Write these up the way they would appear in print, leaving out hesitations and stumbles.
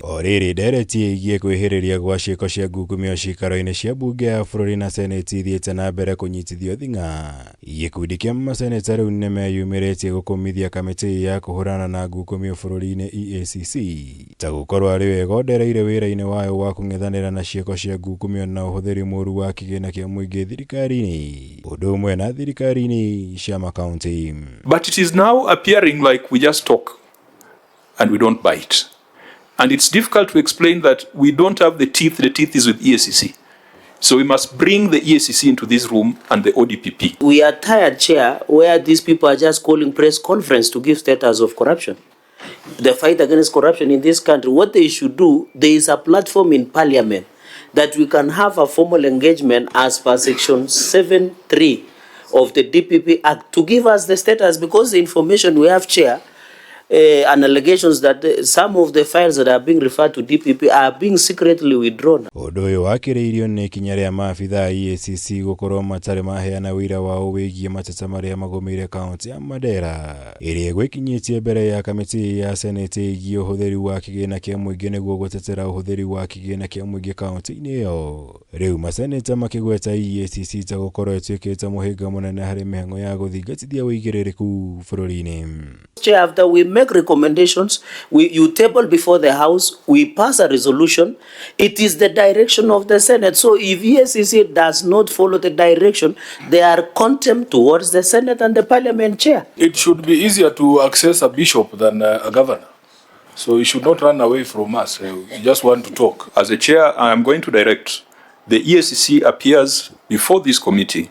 O rĩrĩ ndereti ĩgiĩ kwĩhĩrĩria gwa ciĩko cia ngukumio ciikaro-inĩ cia mbunge ya bũrũri na seneti ithiĩte na mbere kũnyitithio thing'a, gĩkundi kĩa maseneta rĩu nĩmeyumĩrĩtie gũkũmithia kamĩtĩ ya kũhũrana na ngukumio bũrũri-inĩ EACC ta gũkorwo arĩ yo ĩgondereire wĩra-inĩ wayo wa kũng'ethanĩra na ciĩko cia ngukumio na ũhũthĩri mũru wa kĩgĩna kĩa mũingĩ thirikari-inĩ ũndũ ũmwe na thirikari-inĩ cia makaunti. But it is now appearing like we just talk and we don't bite. And it's difficult to explain that we don't have the teeth, the teeth is with EACC. So we must bring the EACC into this room and the ODPP. We are tired, Chair, where these people are just calling press conference to give status of corruption. The fight against corruption in this country, what they should do, there is a platform in parliament that we can have a formal engagement as per section 7.3 of the DPP Act to give us the status, because the information we have, Chair, and allegations that some of the files that are being referred to DPP are being secretly withdrawn. Ũndũ ũyũ wakĩrĩirio nĩ ikinya rĩa maabitha a EACC gũkorwo matarĩ maheana ũira wao wĩgiĩ mateta marĩa magũmĩire kaunti ya Mandera ĩrĩa ĩgwĩkinyĩtie mbere ya kamĩtĩ ya seneti ĩgiĩ ũhũthĩri wa kĩgĩna kĩa mũingĩ nĩguo gũtetera ũhũthĩri wa kĩgĩna kĩa mũingĩ kaunti-inĩ ĩyo. Rĩu maseneta makĩgweta EACC ta gũkorwo ĩtuĩkĩte mũhĩnga mũnene harĩ mĩhang'o ya gũthingatithia ũigĩrĩrĩku bũrũri-inĩ. Chair, after we make recommendations, you table before the House, we pass a resolution. It is the direction of the Senate. So if EACC does not follow the direction, they are contempt towards the Senate and the Parliament, Chair. It should be easier to access a bishop than a governor. So you should not run away from us. We just want to talk. As a chair, I am going to direct the EACC appears before this committee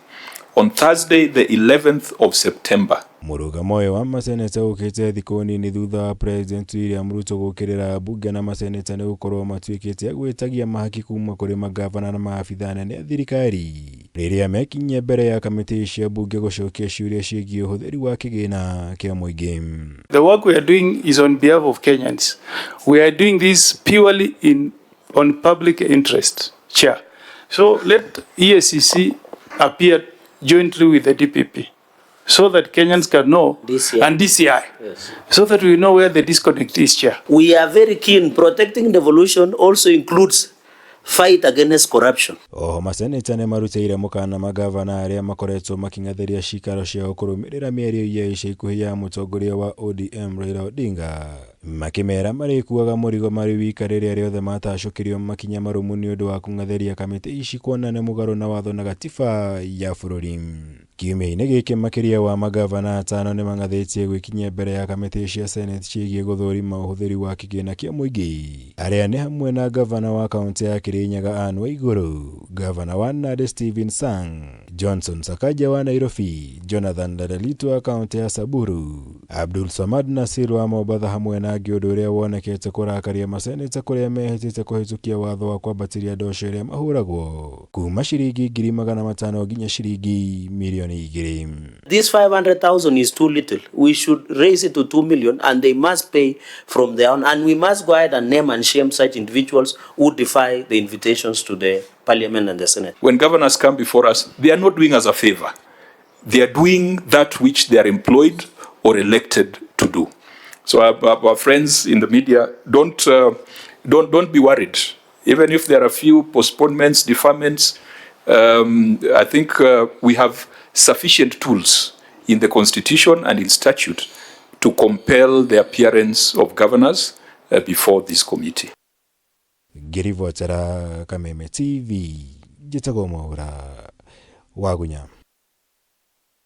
on Thursday, the 11th of September. Mũrũgamo ũyũ wa maseneta ũkĩte thikũ nini thutha wa President William Ruto gũkĩrĩra mbunge na maseneta nĩ gũkorwo matuĩkĩte a gwĩtagia mahaki kuma kũrĩ magavana na maabitha anene a thirikari rĩrĩa mekinyia mbere ya kamĩtĩ cia mbunge gũcokia ciũria ciĩgiĩ ũhũthĩri wa kĩgĩna kĩa mũingĩ. The work we are doing is on behalf of Kenyans. We are doing this purely on public interest, Chair. So let EACC appear jointly with the DPP so that Kenyans can know, DCI. And DCI, Yes. so that we know where the disconnect is, Chair. We are very keen. Protecting devolution also includes fight against corruption. Oho maseneta nĩ marutĩire mũkana magavana arĩa makoretwo makĩng'athĩria cikaro ciao kũrũmĩrĩra mĩario ya ica ikuhĩ ya mũtongoria wa ODM Raila Odinga makĩmera marĩkuaga mũrigo marĩ wika rĩrĩa rĩothe matacũkĩrio makinya marũmu nĩ ũndũ wa kũng'athĩria kamĩtĩ ici kuona nĩ mũgarũ na watho na gatiba ya bũrũri. Kiumia-inĩ gĩkĩ makĩria wa magavana atano nĩ mang'athĩtie gwĩkinyia mbere ya kamĩtĩ cia Senate ciĩgiĩ gũthũrima ũhũthĩri wa kĩgĩna kĩa mũingĩ arĩa nĩ hamwe na gavana wa kaunti ya Kirinyaga Anne Waiguru, gavana wa Nandi Stephen Sang, Johnson Sakaja wa Nairobi, Jonathan Ladalitu wa kaunti ya Samburu, Abdul Samad Nasir wa Mombatha hamwe na angĩ, ũndũ ũrĩa wonekete kũrakaria maseneta kũrĩa mehĩtĩte kũhĩtũkia watho wa kwambatĩria ndosho ĩrĩa mahũragwo kuma ciringi 500,000 nginya ciringi 2 mirioni. This 500,000 is too little. We should raise it to 2 million and they must pay from their own. And we must go ahead and name and shame such individuals who defy the invitations to the Parliament and the Senate. When governors come before us, they are not doing us a favor. They are doing that which they are employed or elected to do. So our friends in the media, don't be worried. Even if there are a few postponements, deferments, I think we have sufficient tools in the constitution and in statute to compel the appearance of governors before this committee. Ngĩribotera Kameme TV, njĩtagwo Mwaũra Wagunya.